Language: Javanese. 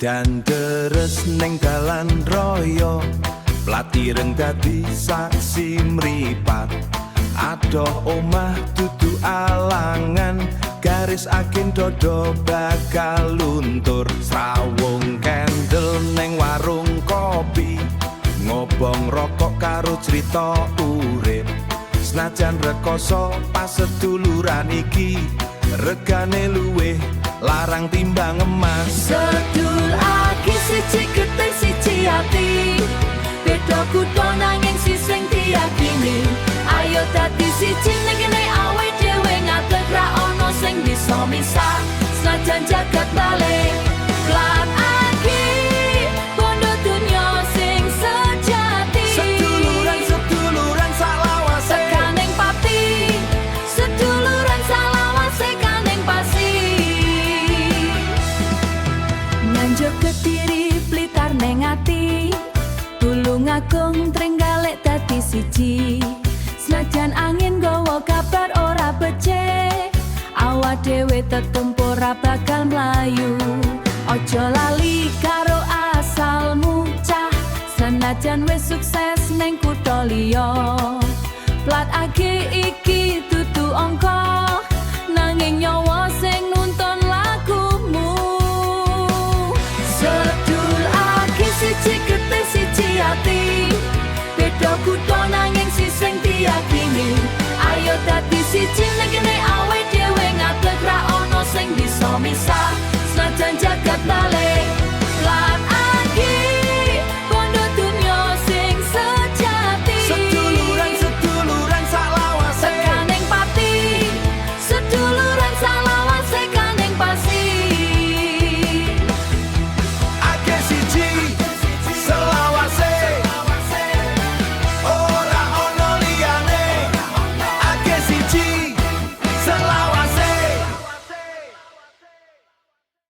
Udan deres neng dalan raya, plat ireng dadi saksi mripat. Adoh omah dudu alangan, garis agen dodo bakal luntur. Srawung kendel neng warung kopi, ngobong rokok karo crita urip. Senajan rekoso pas seduluran iki, regane luwih larang timbang emas. Sedul aki siji getih siji ati, beda kutha nanging sising diyakini. Ayo dadi siji ning kene awake dhewe ngadeg, ra ono sing bisa misah senajan jagat balik. Plat aki bondo dunya sing sejati. Seduluran, seduluran salawase. Tekaning pati, seduluran salawase kaning pasi. Nganjuk, Kediri, Blitar neng ati, Tulungagung, Trenggalek dadi siji. Senajan angin gawa kabar ora becik, awak dhewe tetumpu, ora bakal mlayu. Ojo lali karo asalmu, cah, senajan wis sukses neng kutha liya. Plat AG iki dudu angka, nanging nyawa sing nuntun lakumu. Sedul aki siji getih siji ati, beda kutha nanging sising diyakini. Ayo dadi siji ning kene awake dhewe ngadeg, ra ono sing bisa misah senajan jagat balik.